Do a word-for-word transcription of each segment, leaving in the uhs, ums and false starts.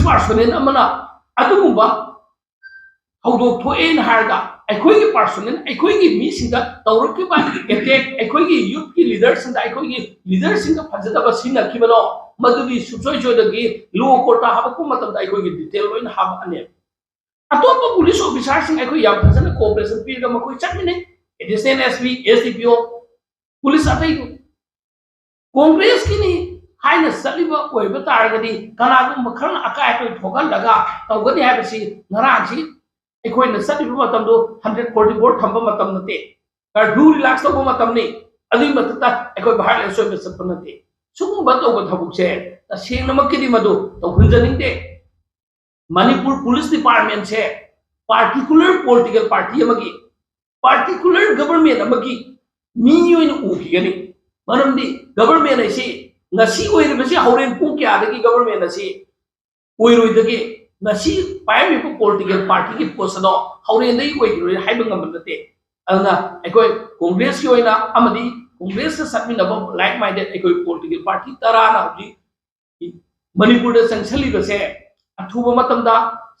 Personal ꯑꯃꯅ ꯑꯗꯨꯒꯨꯝꯕ ꯊꯧꯗꯣꯛ ꯊꯣꯛꯑꯦꯅ ꯍꯥꯏꯔꯒ ꯑꯩꯈꯣꯏꯒꯤ ꯄꯥꯔꯁꯣꯅꯦꯜ, ꯑꯩꯈꯣꯏꯒꯤ ꯃꯤꯁꯤꯡꯗ ꯇꯧꯔꯛꯈꯤꯕ ꯑꯦꯇꯦꯛ, ꯑꯩꯈꯣꯏꯒꯤ ꯌꯨꯠꯀꯤ ꯂꯤꯗꯔꯁꯤꯡꯗ, ꯑꯩꯈꯣꯏꯒꯤ ꯂꯤꯗꯔꯁꯤꯡꯗ ꯐꯖꯗꯕ ꯁꯤꯖꯤꯟꯅꯈꯤꯕꯅꯣ, ꯃꯗꯨꯗꯤ ꯁꯨꯡꯁꯣꯏ ꯁꯣꯏꯗꯒꯤ ꯂꯣ ꯀꯣꯔꯠꯇ ꯍꯥꯄꯛꯄ ꯃꯇꯝꯗ ꯑꯩꯈꯣꯏꯒꯤ ꯗꯤꯇꯦꯜ ꯂꯣꯏꯅ ꯍꯥꯄꯛꯑꯅꯦꯕ꯫ ꯑꯇꯣꯞꯄ ꯄꯨꯂꯤꯁ ꯑꯣꯐꯤꯁꯥꯔꯁꯤꯡ ꯑꯩꯈꯣꯏ ꯌꯥꯝ ꯐꯖꯅ ꯀꯣꯑꯣꯄꯔꯦꯁꯟ ꯄꯤꯔꯒ ꯃꯈꯣꯏ ꯆꯠꯃꯤꯟꯅꯩ꯫ Additional S P, S D ꯄꯤ ꯑꯣ, ꯄꯨꯂꯤꯁ ꯑꯇꯩꯗꯨ ꯀꯣꯡꯒ꯭ꯔꯦꯁꯀꯤꯅꯤ ꯍꯥꯏꯅ ꯆꯠꯂꯤꯕ ꯑꯣꯏꯕ ꯇꯥꯔꯒꯗꯤ, ꯀꯅꯥꯒꯨꯝꯕ ꯈꯔꯅ ꯑꯀꯥꯏ ꯑꯇꯣꯏ ꯊꯣꯛꯍꯜꯂꯒ ꯇꯧꯒꯅꯤ ꯍꯥꯏꯕꯁꯤ ꯉꯔꯥꯡꯁꯤ ꯑꯩꯈꯣꯏꯅ ꯆꯠꯂꯤꯕ ꯃꯇꯝꯗꯨ ꯍꯟꯗ꯭ꯔꯦꯠ ꯐꯣꯔꯇꯤ ꯐꯣꯔ ꯊꯝꯕ ꯃꯇꯝ ꯅꯠꯇꯦ, ꯀꯔꯐ꯭ꯌꯨ ꯔꯤꯂꯦꯛꯁ ꯇꯧꯕ ꯃꯇꯝꯅꯤ꯫ ꯑꯗꯨꯒꯤ ꯃꯊꯛꯇ ꯑꯩꯈꯣꯏ ꯚꯥꯏꯑꯣꯂꯦꯟꯁ ꯑꯣꯏꯕ ꯆꯠꯄ ꯅꯠꯇꯦ꯫ ꯁꯤꯒꯨꯝꯕ ꯇꯧꯕ ꯊꯕꯛꯁꯦ ꯇꯁꯦꯡꯅꯃꯛꯀꯤꯗꯤ ꯃꯗꯨ ꯇꯧꯍꯟꯖꯅꯤꯡꯗꯦ꯫ ꯃꯅꯤꯄꯨꯔ ꯄꯨꯂꯤꯁ ꯗꯤꯄꯥꯔꯠꯃꯦꯟꯁꯦ ꯄꯥꯔꯇꯤꯀꯨꯂꯔ ꯄꯣꯂꯤꯇꯤꯀꯦꯜ ꯄꯥꯔꯇꯤ ꯑꯃꯒꯤ, ꯄꯥꯔꯇꯤꯀꯨꯂꯔ ꯒꯕꯔꯃꯦꯟ ꯑꯃꯒꯤ ꯃꯤ ꯑꯣꯏꯅ ꯎꯈꯤꯒꯅꯤ꯫ ꯃꯔꯝꯗꯤ ꯒꯕꯔꯃꯦꯟ ꯍꯥꯏꯁꯤ ꯉꯁꯤ ꯑꯣꯏꯔꯤꯕꯁꯤ ꯍꯣꯔꯦꯟ ꯄꯨꯡ ꯀꯌꯥꯗꯒꯤ ꯒꯕꯔꯃꯦꯟ ꯑꯁꯤ ꯑꯣꯏꯔꯣꯏꯗꯒꯦ? ꯉꯁꯤ ꯄꯥꯏꯔꯝꯃꯤꯕ ꯄꯣꯂꯤꯇꯤꯀꯦꯜ ꯄꯥꯔꯇꯤꯒꯤ ꯄꯣꯁ ꯑꯗꯣ ꯍꯣꯔꯦꯟꯗꯒꯤ ꯑꯣꯏꯈꯤꯔꯣꯏ ꯍꯥꯏꯕ ꯉꯝꯕ ꯅꯠꯇꯦ꯫ ꯑꯗꯨꯅ ꯑꯩꯈꯣꯏ ꯀꯣꯡꯒ꯭ꯔꯦꯁꯀꯤ ꯑꯣꯏꯅ ꯑꯃꯗꯤ ꯀꯣꯡꯒ꯭ꯔꯦꯁꯇ ꯆꯠꯃꯤꯟꯅꯕ ꯂꯥꯏꯛ ꯃꯥꯏꯟꯗꯦꯠ ꯑꯩꯈꯣꯏ ꯄꯣꯂꯤꯇꯤꯀꯦꯜ ꯄꯥꯔꯇꯤ ꯇꯔꯥꯅ ꯍꯧꯖꯤꯛ ꯃꯅꯤꯄꯨꯔꯗ ꯆꯪꯁꯤꯜꯂꯤꯕꯁꯦ ꯑꯊꯨꯕ ꯃꯇꯝꯗ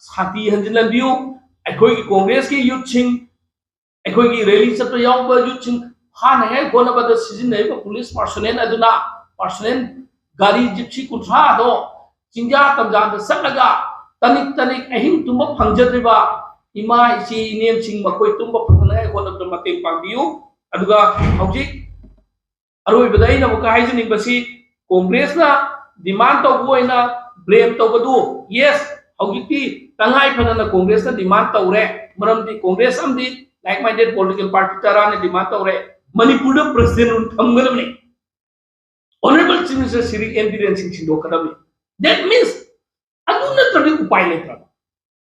ꯁꯥꯟꯇꯤ ꯍꯟꯖꯤꯜꯍꯟꯕꯤꯌꯨ꯫ ꯑꯩꯈꯣꯏꯒꯤ ꯀꯣꯡꯒ꯭ꯔꯦꯁꯀꯤ ꯌꯨꯠꯁꯤꯡ, ꯑꯩꯈꯣꯏꯒꯤ ꯔꯦꯂꯤ ꯆꯠꯄ ꯌꯥꯎꯕ ꯌꯨꯠꯁꯤꯡ ꯐꯥꯅꯉꯥꯏ ꯍꯣꯠꯅꯕꯗ ꯁꯤꯖꯤꯟꯅꯔꯤꯕ ꯄꯨꯂꯤꯁ ꯄꯥꯔꯁꯣꯅꯦꯜ ꯑꯗꯨꯅ ꯄꯥꯔꯁꯣꯅꯦꯜ ꯒꯥꯔꯤ ꯖꯤꯞꯁꯤ ꯀꯨꯟꯊ꯭ꯔꯥꯗꯣ ꯆꯤꯡꯖꯥ ꯇꯝꯖꯥꯗ ꯆꯠꯂꯒ ꯇꯅꯤꯛ ꯇꯅꯤꯛ ꯑꯍꯤꯡ ꯇꯨꯝꯕ ꯐꯪꯖꯗ꯭ꯔꯤꯕ ꯏꯃꯥ, ꯏꯆꯦ, ꯏꯅꯦꯝꯁꯤꯡ ꯃꯈꯣꯏ ꯇꯨꯝꯕ ꯐꯪꯅꯉꯥꯏ ꯍꯣꯠꯅꯕꯗ ꯃꯇꯦꯡ ꯄꯥꯡꯕꯤꯌꯨ꯫ ꯑꯗꯨꯒ ꯍꯧꯖꯤꯛ ꯑꯔꯣꯏꯕꯗ ꯑꯩꯅ ꯑꯃꯨꯛꯀ ꯍꯥꯏꯖꯅꯤꯡꯕꯁꯤ, ꯀꯣꯡꯒ꯭ꯔꯦꯁꯅ ꯗꯤꯃꯥꯟ ꯇꯧꯕ ꯑꯣꯏꯅ ꯕ꯭ꯂꯦꯝ ꯇꯧꯕꯗꯨ, ꯌꯦꯁ, ꯍꯧꯖꯤꯛꯇꯤ ꯇꯉꯥꯏ ꯐꯗꯅ ꯀꯣꯡꯒ꯭ꯔꯦꯁꯅ ꯗꯤꯃꯥꯟ ꯇꯧꯔꯦ꯫ ꯃꯔꯝꯗꯤ ꯀꯣꯡꯒ꯭ꯔꯦꯁ ꯑꯃꯗꯤ ꯂꯥꯏꯛ ꯃꯥꯏꯟꯗꯦꯠ ꯄꯣꯂꯤꯇꯤꯀꯦꯜ ꯄꯥꯔꯇꯤ ꯇꯔꯥꯅ ꯗꯤꯃꯥꯟ ꯇꯧꯔꯦ꯫ ꯃꯅꯤꯄꯨꯔꯗ ꯄ꯭ꯔꯁꯤꯗꯦꯟ ꯔꯨꯜ ꯊꯝꯒꯗꯕꯅꯤ꯫ Honourable chief minister Shri N Biren Singh ꯁꯤꯟꯗꯣꯛꯀꯗꯕꯅꯤ꯫ That means, ꯑꯗꯨ ꯅꯠꯇ꯭ꯔꯗꯤ ꯎꯄꯥꯏ ꯂꯩꯇ꯭ꯔꯕ꯫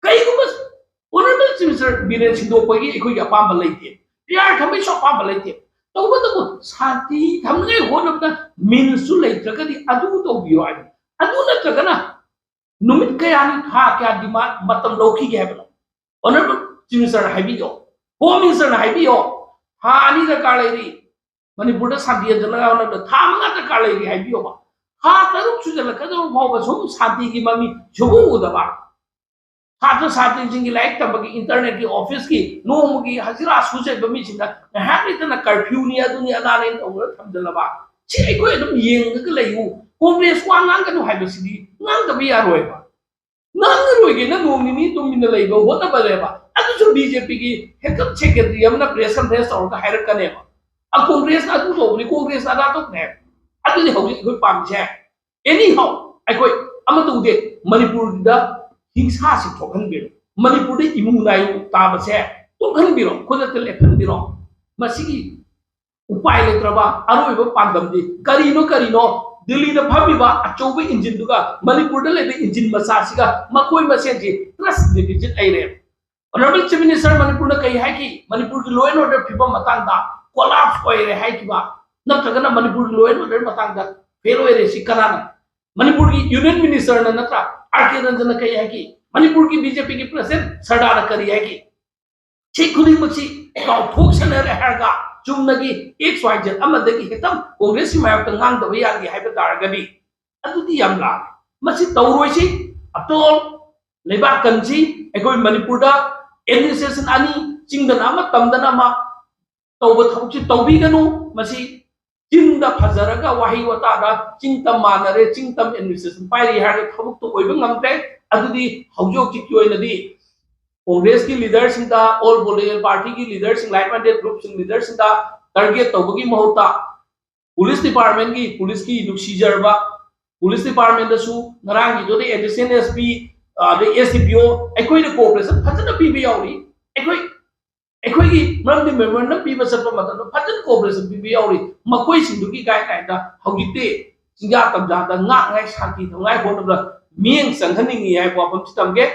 ꯀꯩꯒꯨꯝꯕ ꯑꯣꯅꯔꯦꯕꯜ ꯆꯤꯐ ꯃꯤꯅꯤꯁꯇꯔ ꯕꯤꯔꯦꯟ ꯁꯤꯟꯗꯣꯛꯄꯒꯤ ꯑꯩꯈꯣꯏꯒꯤ ꯑꯄꯥꯝꯕ ꯂꯩꯇꯦ, ꯄꯤ ꯑꯥꯔ ꯊꯝꯕꯒꯤꯁꯨ ꯑꯄꯥꯝꯕ ꯂꯩꯇꯦ꯫ ꯇꯧꯕꯇꯕꯨ ꯁꯥꯟꯇꯤ ꯊꯝꯅꯉꯥꯏ ꯍꯣꯠꯅꯕꯗ ꯃꯤꯟꯁꯁꯨ ꯂꯩꯇ꯭ꯔꯒꯗꯤ ꯑꯗꯨ ꯇꯧꯕꯤꯌꯣ ꯍꯥꯏꯕꯅꯤ꯫ ꯑꯗꯨ ꯅꯠꯇ꯭ꯔꯒꯅ ꯅꯨꯃꯤꯠ ꯀꯌꯥꯅꯤ, ꯊꯥ ꯀꯌꯥ ꯗꯤꯃꯥꯟ, ꯃꯇꯝ ꯂꯧꯈꯤꯒꯦ ꯍꯥꯏꯕꯅꯣ? ꯑꯣꯅꯔꯦꯕꯜ ꯆꯤꯐ ꯃꯤꯅꯤꯁꯇꯔꯅ ꯍꯥꯏꯕꯤꯌꯣ, ꯍꯣꯝ ꯃꯤꯅꯤꯁꯇꯔꯅ ꯍꯥꯏꯕꯤꯌꯣ, ꯊꯥ ꯑꯅꯤ ꯗꯔꯀꯥꯔ ꯂꯩꯔꯤ, ꯃꯅꯤꯄꯨꯔꯗ ꯁꯥꯟꯇꯤ ꯍꯟꯖꯤꯟꯅꯉꯥꯏ ꯍꯣꯠꯅꯕꯗ ꯊꯥ ꯃꯉꯥ ꯗꯔꯀꯥꯔ ꯂꯩꯔꯤ ꯍꯥꯏꯕꯤꯌꯣꯕ꯫ ꯊꯥ ꯇꯔꯨꯛ ꯁꯨꯖꯜꯂꯛꯀꯗꯧꯕ ꯐꯥꯎꯕ ꯁꯨꯝ ꯁꯥꯟꯇꯤꯒꯤ ꯃꯃꯤ ꯁꯨꯡꯎ ꯎꯗꯕ꯫ ꯁꯥꯇ꯭ꯔ ꯁꯥꯇ꯭ꯔꯤꯁꯤꯡꯒꯤ ꯂꯥꯏꯔꯤꯛ ꯇꯝꯕꯒꯤ, ꯏꯟꯇꯔꯅꯦꯠꯀꯤ, ꯑꯣꯐꯤꯁꯀꯤ, ꯅꯣꯡꯃꯒꯤ ꯍꯖꯤꯔꯥ ꯁꯨꯖꯕ ꯃꯤꯁꯤꯡꯗ ꯉꯥꯏꯍꯥꯛ ꯂꯩꯇꯅ ꯀꯔꯐ꯭ꯌꯨꯅꯤ, ꯑꯗꯨꯅꯤ ꯑꯗꯥꯅꯤ ꯇꯧꯗꯅ ꯊꯝꯖꯤꯜꯂꯕ꯫ ꯁꯤ ꯑꯩꯈꯣꯏ ꯑꯗꯨꯝ ꯌꯦꯡꯉꯒ ꯂꯩꯌꯨ꯫ ꯀꯣꯡꯒ꯭ꯔꯦꯁ ꯋꯥ ꯉꯥꯡꯒꯅꯨ ꯍꯥꯏꯕꯁꯤꯗꯤ ꯉꯥꯡꯗꯕ ꯌꯥꯔꯣꯏꯕ꯫ ꯉꯥꯡꯉꯔꯣꯏꯒꯦꯅ ꯅꯣꯡ ꯅꯤꯅꯤ ꯇꯨꯃꯤꯟꯅ ꯂꯩꯕ ꯍꯣꯠꯅꯕꯅꯦꯕ꯫ ꯑꯗꯨꯁꯨ ꯕꯤ ꯖꯦ ꯄꯤꯒꯤ ꯍꯦꯗ ꯁꯦꯀ꯭ꯔꯦꯇꯔꯤ ꯑꯃꯅ ꯄ꯭ꯔꯦꯁ ꯀꯟꯐꯔꯦꯟꯁ ꯇꯧꯔꯒ ꯍꯥꯏꯔꯛꯀꯅꯦꯕ, "ꯑ, ꯀꯣꯡꯒ꯭ꯔꯦꯁꯅ ꯑꯗꯨ ꯇꯧꯕꯅꯤ, ꯀꯣꯡꯒ꯭ꯔꯦꯁꯅ ꯑꯗꯥ ꯇꯧꯕꯅꯦ" ꯍꯥꯏꯕ꯫ ꯑꯗꯨꯗꯤ ꯍꯧꯖꯤꯛ ꯑꯩꯈꯣꯏ ꯄꯥꯝꯃꯤꯁꯦ, ꯑꯦꯅꯤ ꯍꯥꯎ, ꯑꯩꯈꯣꯏ ꯑꯃ ꯇꯧꯗꯦ, ꯃꯅꯤꯄꯨꯔꯗ ꯍꯤꯡꯁꯥꯁꯤ ꯊꯣꯛꯍꯟꯕꯤꯔꯣ, ꯃꯅꯤꯄꯨꯔꯗ ꯏꯃꯨ ꯅꯥꯏꯌꯨ ꯇꯥꯕꯁꯦ ꯇꯣꯛꯍꯟꯕꯤꯔꯣ, ꯈꯨꯗꯛꯇ ꯂꯦꯞꯍꯟꯕꯤꯔꯣ꯫ ꯃꯁꯤꯒꯤ ꯎꯄꯥꯏ ꯂꯩꯇ꯭ꯔꯕ ꯑꯔꯣꯏꯕ ꯄꯥꯟꯗꯝꯗꯤ ꯀꯔꯤꯅꯣ? ꯀꯔꯤꯅꯣ? ꯗꯤꯜꯂꯤꯗ ꯐꯝꯃꯤꯕ ꯑꯆꯧꯕ ꯏꯟꯖꯤꯟꯗꯨꯒ ꯃꯅꯤꯄꯨꯔꯗ ꯂꯩꯕ ꯏꯟꯖꯤꯟ ꯃꯆꯥꯁꯤꯒ ꯃꯈꯣꯏ ꯃꯁꯦꯟꯁꯤ ꯇ꯭ꯔꯁ ꯗꯦꯐꯤꯁꯤꯠ ꯂꯩꯔꯦ꯫ Honourable Chief Minister, ꯃꯅꯤꯄꯨꯔꯅ ꯀꯔꯤ ꯍꯥꯏꯈꯤ? ꯃꯅꯤꯄꯨꯔꯒꯤ law and order ꯐꯤꯕꯝ ꯃꯇꯥꯡꯗ ꯀꯣꯂꯥꯞꯁ ꯑꯣꯏꯔꯦ ꯍꯥꯏꯈꯤꯕ, ꯅꯠꯇ꯭ꯔꯒꯅ ꯃꯅꯤꯄꯨꯔꯒꯤ law and order ꯃꯇꯥꯡꯗ ꯐꯦꯜ ꯑꯣꯏꯔꯦ, ꯁꯤ ꯀꯅꯥꯅ? ꯃꯅꯤꯄꯨꯔꯒꯤ ꯌꯨꯅꯤꯌꯟ ꯃꯤꯅꯤꯁꯇꯔꯅ ꯅꯠꯇ꯭ꯔꯥ, ꯑꯥꯔ ꯀꯦ ꯔꯟꯖꯟꯅ ꯀꯔꯤ ꯍꯥꯏꯈꯤ? ꯃꯅꯤꯄꯨꯔꯒꯤ ꯕꯤ ꯖꯦ ꯄꯤꯒꯤ ꯄ꯭ꯔꯁꯤꯗꯦꯟꯠ ꯁꯔꯗꯥꯔꯅ ꯀꯔꯤ ꯍꯥꯏꯈꯤ? ꯁꯤ ꯈꯨꯗꯤꯡꯃꯛꯁꯤ ꯀꯥꯎꯊꯣꯛꯁꯟꯅꯔꯦ ꯍꯥꯏꯔꯒ ꯆꯨꯝꯅꯒꯤ ꯑꯦꯛꯁ ꯋꯥꯏ ꯖꯦꯠ ꯑꯃꯗꯒꯤ ꯍꯦꯛꯇ ꯀꯣꯡꯒ꯭ꯔꯦꯁꯀꯤ ꯃꯥꯌꯣꯛꯇ ꯉꯥꯡꯗꯕ ꯌꯥꯗꯦ ꯍꯥꯏꯕ ꯇꯥꯔꯒꯗꯤ ꯑꯗꯨꯗꯤ ꯌꯥꯝ ꯂꯥꯜꯂꯦ꯫ ꯃꯁꯤ ꯇꯧꯔꯣꯏꯁꯤ꯫ ꯑꯇꯣꯜ ꯂꯩꯕꯥꯛ ꯀꯟꯁꯤ꯫ ꯑꯩꯈꯣꯏ ꯃꯅꯤꯄꯨꯔꯗ ꯑꯦꯗꯃꯤꯅꯤꯁꯇ꯭ꯔꯦꯁꯟ ꯑꯅꯤ, ꯆꯤꯡꯗꯅ ꯑꯃ, ꯇꯝꯗꯅ ꯑꯃ, ꯇꯧꯕ ꯊꯕꯛꯁꯤ ꯇꯧꯕꯤꯒꯅꯨ꯫ ꯃꯁꯤ ꯆꯤꯟꯗ ꯐꯖꯔꯒ ꯋꯥꯍꯩ ꯋꯥꯇꯥꯗ ꯆꯤꯡ ꯇꯝ ꯃꯥꯟꯅꯔꯦ, ꯆꯤꯡ ꯇꯝ ꯑꯦꯗꯃꯤꯅꯤꯁꯇ꯭ꯔꯦꯁꯟ ꯄꯥꯏꯔꯤ ꯍꯥꯏꯔꯒ ꯊꯕꯛꯇꯣ ꯑꯣꯏꯕ ꯉꯝꯗ꯭ꯔꯦ꯫ ꯑꯗꯨꯗꯤ ꯍꯧꯖꯤꯛ ꯍꯧꯖꯤꯛꯀꯤ ꯑꯣꯏꯅꯗꯤ ꯀꯣꯡꯒ꯭ꯔꯦꯁꯀꯤ ꯂꯤꯗꯔꯁꯤꯡꯗ, ꯑꯣꯜ ꯄꯣꯂꯤꯇꯤꯀꯦꯜ ꯄꯥꯔꯇꯤꯒꯤ ꯂꯤꯗꯔꯁꯤꯡ, ꯂꯥꯏꯛ ꯃꯥꯏꯟꯗꯦꯗ ꯒ꯭ꯔꯨꯞꯁꯤꯡ, ꯂꯤꯗꯔꯁꯤꯡꯗ ꯇꯥꯔꯒꯦꯠ ꯇꯧꯕꯒꯤ ꯃꯍꯨꯠꯇ ꯄꯨꯂꯤꯁ ꯗꯤꯄꯥꯔꯠꯃꯦꯟꯒꯤ, ꯄꯨꯂꯤꯁꯀꯤ ꯅꯨꯡꯁꯤꯖꯔꯕ ꯄꯨꯂꯤꯁ ꯗꯤꯄꯥꯔꯠꯃꯦꯟꯗꯁꯨ ꯉꯔꯥꯡꯒꯤꯗꯨꯗ ꯑꯦꯗꯤꯁꯅꯦꯜ ꯑꯦꯁ ꯄꯤ, ꯑꯗꯩ ꯑꯦꯁ ꯗꯤ ꯄꯤ ꯑꯣ, ꯑꯩꯈꯣꯏꯅ ꯀꯣꯑꯣꯄꯔꯦꯁꯟ ꯐꯖꯅ ꯄꯤꯕ ꯌꯥꯎꯔꯤ꯫ ꯑꯩꯈꯣꯏ, ꯑꯩꯈꯣꯏꯒꯤ ꯃꯔꯝꯗꯤ ꯃꯦꯃꯣꯔꯦꯟꯗꯝ ꯄꯤꯕ ꯆꯠꯄ ꯃꯇꯝꯗ ꯐꯖꯅ ꯀꯣꯑꯣꯄꯔꯦꯁꯟ ꯄꯤꯕ ꯌꯥꯎꯔꯤ꯫ ꯃꯈꯣꯏꯁꯤꯡꯗꯨꯒꯤ ꯒꯥꯏꯗꯂꯥꯏꯟꯗ ꯍꯧꯖꯤꯛꯇꯤ ꯆꯤꯡꯖꯥ ꯇꯝꯖꯥꯗ ꯉꯥꯛꯅꯉꯥꯏ, ꯁꯥꯟꯇꯤ ꯊꯝꯅꯉꯥꯏ ꯍꯣꯠꯅꯕꯗ ꯃꯤꯠꯌꯦꯡ ꯆꯪꯍꯟꯅꯤꯡꯉꯤ ꯍꯥꯏꯕ ꯋꯥꯐꯝꯁꯤ ꯊꯝꯒꯦ꯫